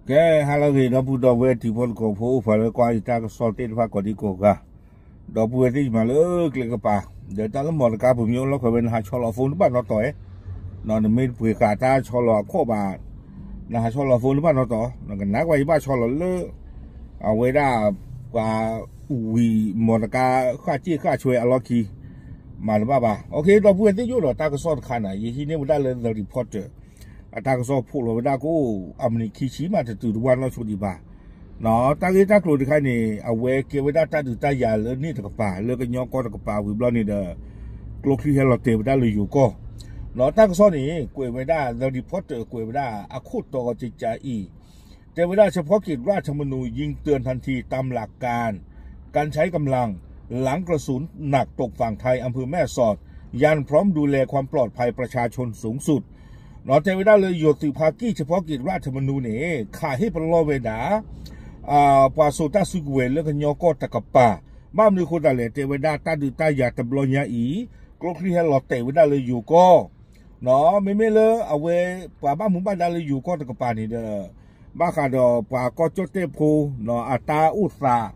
ကဲ ဟါလၢအဂ့ၤ ဒီပုၢ်ဒီဝဲၢ်တံၤဖိသကိးဖိ အိၣ်ဖးလၢကွၢ်ယတၢ်ကစီၣ်သ့ၣ်တဖၣ်ကိးဒံကိးဂၤ, ဒီပုၢ်ဝဲၢ်သ့ၣ်ယမၤလၢကျဲကပၤ, ဒီးတၢ်လၢမီၢ်တကါပူၤမ့ၢ်အိၣ်လီၢ်ခွဲးဝဲ နဟးဆီလီၤအ phone တဘၣ်နီတီၤဧဲ, နမ့ၢ်တပှ့ၤဃာ်တၢ်ဆီလီၤအခိၣ်ဘၣ်, နဟးဆီလီၤအ phone တဘၣ်နီတီၤ, နကနၣ်ကွၢ်ယဘၣ်ဆီလီၤလၢ အဝဲဒၣ် ပှၤဝံၤမီၢ်တကါဃၣ်စ့ၣ်ဃၣ်ဆွဲအလီၢ်ခံ မၤတဘၣ်ဘၣ်. ဒီပုၢ်ဝဲၢ်သ့ၣ် ယအိၣ်ဒီးတၢ်ကစီၣ်တခါန့ၣ် ယဟံးန့ၢ်ဝဲဒၣ်လၢ The Reporter အတၢ်ကစီၣ်ဖိးလီၤဝဲဒၣ်ကအိၣ်အမံးနံးခံဆံမး တတုၤတဝၢ်နီၢ်ဆိဒံးဘၣ်. တၢ်ဂ့ၢ်တၢ်ကျိၤတခါန့ၣ် အဝဲကဲဝဲဒၣ်တၢ်ဒုးတၢ်ယၤလၢန့ၣ်တကပၤ လၢကညီကီၢ်တကပၤဝံၤဘျီန့ၣ်ဒီး ကျိချံဟဲလီၤတဲာ်ဝဲဒၣ်လၢယိၤကီၢ်, တၢ်ကစီၣ်န့ၣ် ကွဲးဝဲဒၣ် The Reporter ကွဲးဝဲဒၣ်အခိၣ်တီကကကအံၤ တဲဝဲဒၣ် เฉพาะกิจราชธรรมนูญ ยิงเตือนทันทีตามหลักการ การใช้กำลัง หลังกระสุนหนักตกฝั่งไทย อำเภอแม่สอด ยันพร้อมดูแลความปลอดภัยประชาชนสูงสุด တဲဝဲဒၣ်လၢယိၤသုးဖါကံၣ် เฉพาะกิจราชธรรมนูญ န့ၣ် ခးဟ့ၣ်ပလီၢ်ဝဲဒၣ် ပှၤစိာ်တၢ်စုကဝဲၤလၢကညီကီၢ်တကပၤ, ဘၣ်မနုၤအဃိသတးလဲၣ် တဲဝဲဒၣ်တၢ်ဒုးတၢ်ယၤတဘျီညါအံၤ ကျိချံဟဲလီၤတဲာ်ဝဲဒၣ်လၢယိၤကီၢ် မ့မ့ၢ်လၢအဝဲ ပှၤဘၣ်မူဘၣ်ဒါလၢယိၤကီၢ်တကပၤန့ၣ်ဒီး ဘၣ်ဃးဒီးပှၤကီၢ်ကၠီၣ်တဲၣ်ဖိ အတၢ်အိၣ်သး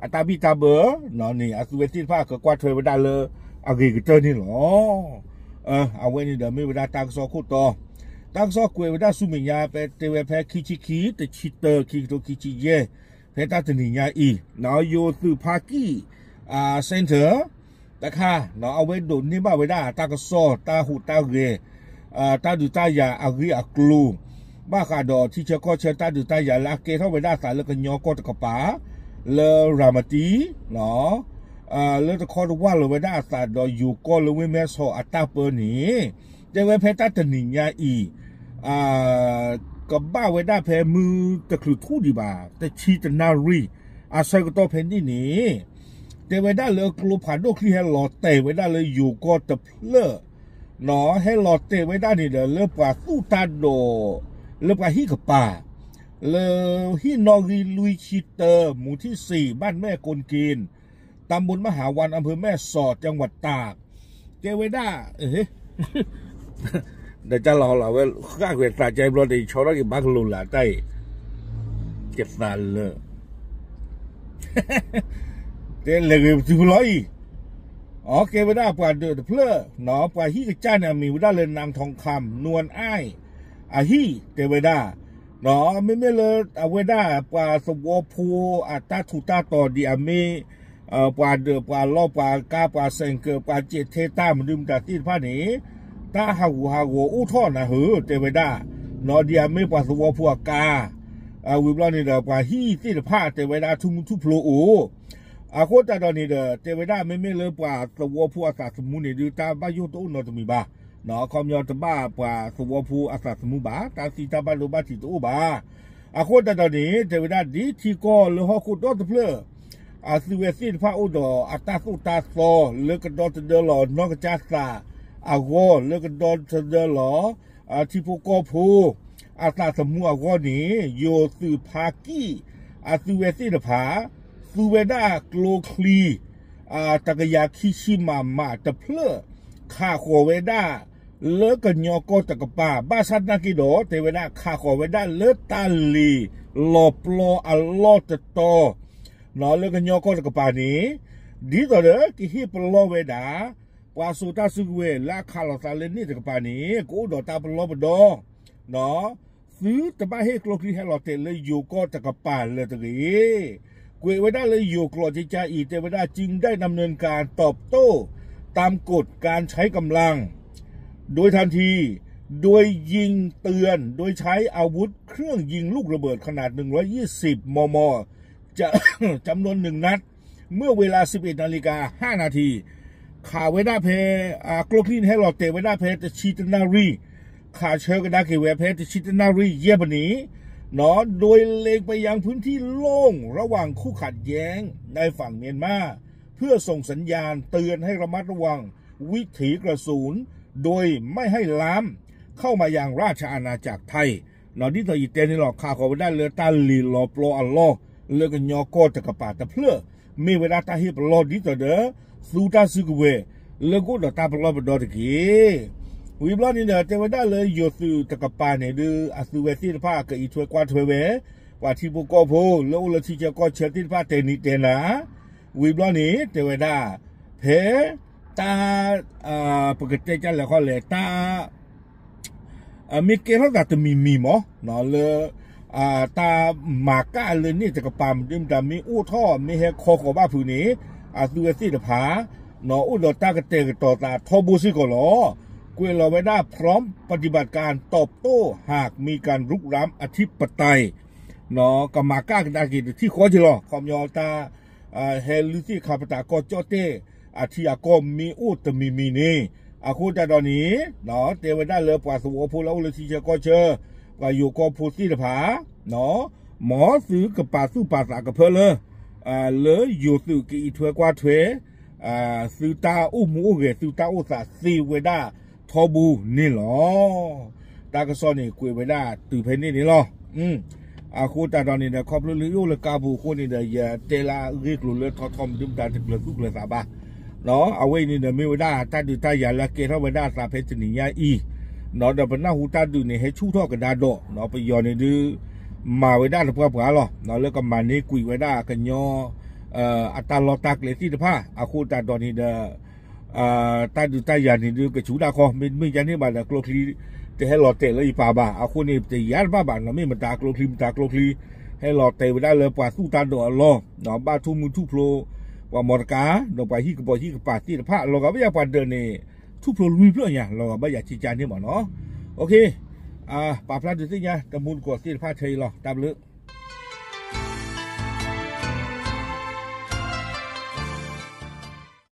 အတၢ်ဘံၣ်တၢ်ဘၢန့ၣ် အသုဝဲသ့ၣ်တဖၣ်ကကွၢ်ထွဲဝဲဒၣ်လၢအဂ့ၤကတၢၢ်န့ၣ်လီၤ. အဝဲန့ၣ်ဒီးမ့ၢ်ဝဲဒၣ်တၢ်ကစီၣ်ခိၣ်တီ, တၢ်ကစီၣ်ကွဲးဝဲဒၣ်ဆူမဲာ်ညါ ဖဲတဲဝဲဖဲခံဆံခံ တဆံတၢ ခံကထိခံဆံယဲၢ် ဖဲတၢ်တနံၤညါအံၤ ယိၤသုးဖါကံၣ် center တခါ အဝဲဒိးန့ၢ်ဘၣ်ဝဲဒၣ်တၢ်ကစီၣ်တၢ်ဟူးတၢ်ဂဲၤ တၢ်ဒုးတၢ်ယၤအဂ့ၢ်အကျိၤ ဘၣ်ဃးဒီးထံဆၢကီၢ်ဆၢတၢ်ဒုးတၢ်ယၤလၢအကဲထီၣ်ဝဲဒၣ်အသးလၢကညီကီၢ်တကပၤ လၢရၤမတံ လၢတခီတဝၢ်လီၤဝဲဒၣ်အသးဒီးယိၤကီၢ်လၢဝ့ၢ်မဲဆီးအတၢ်ပၢန့ၣ် တဲဝဲဖဲတၢ်တနံၤညါအံၤ ကဘၣ်ဝဲဒၣ်ဖဲမုၢ်တချုးထူၣ်ဒံးဘၣ် တဆံတနၣ်ရံၣ် အဆၢကတီၢ်ဖဲန့ၣ်န့ၣ် တဲဝဲဒၣ်လၢကျိဖးဒိၣ်ချံဟဲလီၤတဲာ်ဝဲဒၣ်လၢယိၤကီၢ်တဖျၢၣ် ဟဲလီၤတဲာ်ဝဲဒၣ်န့ၣ်ဒီး လၢပှၤသူၣ်တၢ်ဒိး လၢပှၤဟံၣ်ကပၤ လၢဟံၣ်နီၣ်ဂံၢ်လွံၢ်ဆံတၢ မူၤထံၣ်စံး บ้านแม่กลเกณฑ์ ตำบลมหาวัน อำเภอแม่สอด จังหวัดตาก တဲဝဲဒၣ် ဒီးတၢ်လီၤဟီလီၤဝဲ ဃၣ်ကွံာ်သးကဲဘျီဒီး ယဆီထီၣ်က့ၤဘၣ်ကလိၤလၢတၢ်အံၤ ကသးလၢ တဲလဲၤဂ့ၤပတုၤဖလီအံၤ အကဲဝဲဒၣ်ပှၤဒၢးတဖျၢၣ် ပှၤဟံၣ်ကစၢ်န့ၣ် အမံၤဝဲဒၣ်လၢ นางทองคำ นวลอ้าย အဟံၣ် တဲဝဲဒၣ် မ့မ့ၢ်လၢအဝဲဒၣ်ပှၤသဝီဖိအတၢ်ထူးတၢ်တီၤဒ်အမ့ၢ် ပှၤဒၢးပှၤလီၢ်ပှၤကါပှၤစဲးကၢး ပှၤစဲးထဲတၢ်မနုၤမတၤသ့ၣ်တဖၣ်န့ၣ် တၢ်ဟးဂူာ်ဟးဂီၤအိၣ်ထီၣ်နၤဧၢ တဲဝဲဒၣ် ဒ်အမ့ၢ်ပှၤသဝီဖိအကါ ဝံၤဘျီန့ၣ်ဒီး ပှၤဟံၣ်သ့ၣ်တဖၣ်တဲဝဲဒၣ်ထူမူထူၣ်ဖျိအိၣ် အဃိသတးဒီးန့ၣ်ဒီး တဲဝဲဒၣ်မ့မ့ၢ်လၢပှၤသဝီဖိအသးသမူန့ၣ်ဒုး တၢ်ဘၣ်ယိၣ်တအိၣ်နီတမံၤဘၣ်. အခီပညီတဘၣ်ပှၤသဝီဖိအသးသမူဘၣ်, တၢ်သံတၢ်ဘၣ်ဒိဘၣ်ထံးတအိၣ်ဘၣ်. အဃိသတးဒီးန့ၣ် တဲဝဲဒၣ်ဒ်ထံကီၢ်လၢဟီၣ်ခိၣ်ဒီတဖျၢၣ် အသုဝဲသ့ၣ်တဖၣ်အိၣ်ဒီးအတၢ်သိၣ်တၢ်သီ လၢကဒီသဒၢလီၤနီၢ်ကစၢ်သးအဂီၢ် လၢကဒီသဒၢလီၤ ထံဖိကီၢ်ဖိ အသးသမူအဂီၢ်န့ၣ် ယိၤသုးဖါကံၣ် အသုဝဲသ့ၣ်တဖၣ် သူဝဲဒၣ်ကျိချံ တကယၤခံဆံ မမ တဖျၢၣ် ခးဃီၤဝဲဒၣ် လၢကညီကီၢ်တကပၤ ဘၣ်ဆၣ်သနာ်က့ဒီး တဲဝဲဒၣ်ခးဃီၤဝဲဒၣ်လၢတၢ်လ့ၤလီၤပျီအလီၢ်တတီၤ လၢကညီကီၢ်တကပၤန့ၣ် ဒ်သိးဒီးကဟ့ၣ်ပလီၢ်ဝဲဒၣ် ပှၤစိာ်တၢ်စုကဝဲၤလၢအခးလိာ်သးလၢန့ၣ်တကပၤန့ၣ် ကအိၣ်ဒီးတၢ်ပလီၢ်ပဒီ သုတဘၣ်ဟ့ၣ်ကျိချံဟဲလီၤတဲာ်လၢယိၤကီၢ်တကပၤလၢၤတဂ့ၤ. ကွဲးဝဲဒၣ်လၢယိၤကျိာ်ကကါအံၤ တဲဝဲဒၣ် จึงได้ดำเนินการตอบโต้ตามกฎการใช้กำลัง โดยทันที โดยยิงเตือน โดยใช้อาวุธเครื่องยิงลูกระเบิดขนาด หนึ่งร้อยยี่สิบ มม จะ จำนวนหนึ่งนัด เมื่อเวลา สิบเอ็ดนาฬิกาห้านาที ခးဝဲဒၣ်ဖဲ ကျိချံန့ၣ်ဟဲလီၤတဲာ်ဝဲဒၣ်ဖဲတဆံတနၣ်ရံၣ် ခးဆၢကဒါက့ၤဝဲဖဲတဆံတနၣ်ရံၣ်ယဲၢ်မံးနံး โดยเล็งไปยังพื้นที่โล่งระหว่างคู่ขัดแย้งในฝั่งเมียนมา เพื่อส่งสัญญาณเตือนให้ระมัดระวังวิถีกระสุน โดยไม่ให้ลามเข้ามายังราชอาณาจักรไทย ဒ်သိးယတဲန့ၣ်လီၤ ခးဃီၤဝဲဒၣ်လၢတၢ်လ့ၤလီၤပျီအလီၢ် လၢကညီကီၢ်တကပၤတဖျၢၣ် မ့ၢ်ဝဲဒၣ်တၢ်ဟ့ၣ်ပလီၢ်ဒ်သိးဒီး သူတၢ်စုကဝဲၤ လၢကအိၣ်ဒီးတၢ်ပလီၢ်ပဒီတက့ၢ်. ဝံၤဘျီန့ၣ်ဒီး တဲဝဲဒၣ်လၢယိၤသုးတကပၤန့ၣ်ဒုး အသုဝဲသ့ၣ်တဖၣ်ကအံးထွဲကွၢ်ထွဲဝဲ ပှၤထံဖိကီၢ်ဖိလၢအိၣ်လၢထံဆၢကီၢ်ဆၢသ့ၣ်တဖၣ်တဲနံၤတဲနၤ, ဝံၤဘျီန့ၣ် တဲဝဲဒၣ် ဖဲ တၢ် ပကတဲကလဲၣ်ခီလဲၣ် တၢ် မ့ၢ်ကဲထီၣ်သးတမံၤမံၤမး လၢ တၢ်မၤကၣ်လၢန့ၣ်တကပၤ မ့ၢ်မတၤမ့ၢ်အိၣ်ထီၣ် မ့ၢ်ဟဲခီဃီၤဘၣ်ဖုးန့ၣ် အသုဝဲသ့ၣ်တဖၣ် အိၣ်ဒီးတၢ်ကတဲာ်ကတီၤသးထီဘိစ့ၢ်ကီးလီၤ. ကွဲးလီၤဝဲဒၣ် พร้อมปฏิบัติการตอบโต้หากมีการรุกรานอธิปไตย ကမၤကၣ်ကဒါက့ၤတထံၣ်ဃီက့ၤလီၤ. ခီပညီတၢ် ဟဲလုၢ်သ့ၣ်ခါပတာ်ကီၢ်ကၠီၣ်တဲၣ် အထံအကီၢ်မ့ၢ်အိၣ်တမံၤမံၤန့ၣ် အဃိသတးဒီးန့ၣ် တဲဝဲဒၣ်လၢပှၤသဝီဖိလၢအအိၣ်လၢထံဆၢကီၢ်ဆၢ ပှၤယိၤကီၢ်ဖိသ့ၣ်တဖၣ် မ်သုကပာ်သူၣ်ပာ်သးကဖၢလၢ လၢယိၤသုးကအံးထွဲကွၢ်ထွဲ သုတၢ်အိၣ်မူအိၣ်ဂဲၤ သုတၢ်အိၣ်သးသ့ဝဲဒၣ်ထီဘိန့ၣ်လီၤ. တၢ်ကစီၣ်န့ၣ်ကွဲးဝဲဒၣ်တုၤဖဲန့ၣ်န့ၣ်လီၤ. အဃိသတးဒီးန့ၣ်ဒီး ခီဖျိလၢယအိၣ်လၢကါပူၤအဃိန့ၣ်ဒီး ယတဲလၢအဂ့ၢ်ကျိၤလၢထီထီမ့ၢ်ဒုမတၤတကျၢၤသူၣ်ကျၢၤသးဘၣ်. အဝဲအံၤန့ၣ်ဒီးမ့ၢ်ဝဲဒၣ်တၢ်ဒုးတၢ်ယၤလၢအကဲထီၣ်ဝဲဒၣ်အသးဖဲတနံၤညါအံၤ ဒီးပနၢ်ဟူတၢ်ဒုးန့ၣ် ဟဲဆူၣ်ထီၣ်ကဒါဒီး ပယီၤန့ၣ်ဒုး မၤဝဲဒၣ်တပှၢ်ပှၢ်လီၤ လၢကမၤန့ၢ်ကွံာ်ဝဲဒၣ်ကညီ အတၢ်လီၢ်တၢ်ကျဲသ့ၣ်တဖၣ် အဃိသတးဒီးန့ၣ်ဒီး တၢ်ဒုးတၢ်ယၤန့ၣ်ဒုး ကဆူၣ်ဒၣ်ဃီ မ့တမ့ၢ်ဒ်န့ၣ်ဘၣ်ဒီး ကျိချံ တဟဲလီၤတဲာ်လၢယပၤဘၣ်. အဃိန့ၣ် ပတယါတဘၣ်ဘၣ်နီၤ မ့ၢ်မတၤကျိချံ မတၤကျိချံ ဟဲလီၤတဲာ်ဝဲဒၣ်လၢပှၤသူၣ်တၢ်ဒိးအလီၢ် ဘၣ်ထူမုၢ်ထူၣ်ဖျိ ပှၤမီတကါ ဒီးပှၤဟံၣ်ကပီၤဟံၣ်ကပၤသ့ၣ်တဖၣ် လီၤဂာ်ဘၣ်ယၤပှၤဒၢးန့ၣ် ထူၣ်ဖျိလွံၢ်ဖျၢၣ်ညါ လီၤဂာ်ဘၣ်ယၤကကါန့ၣ်မ့ၢ်နီၤ. ပာ်ဖျါဒုးသ့ၣ်ညါ တမူတကိးသ့ၣ်တဖၣ်ထဲအံၤလီၤ. တၢ်ဘျုး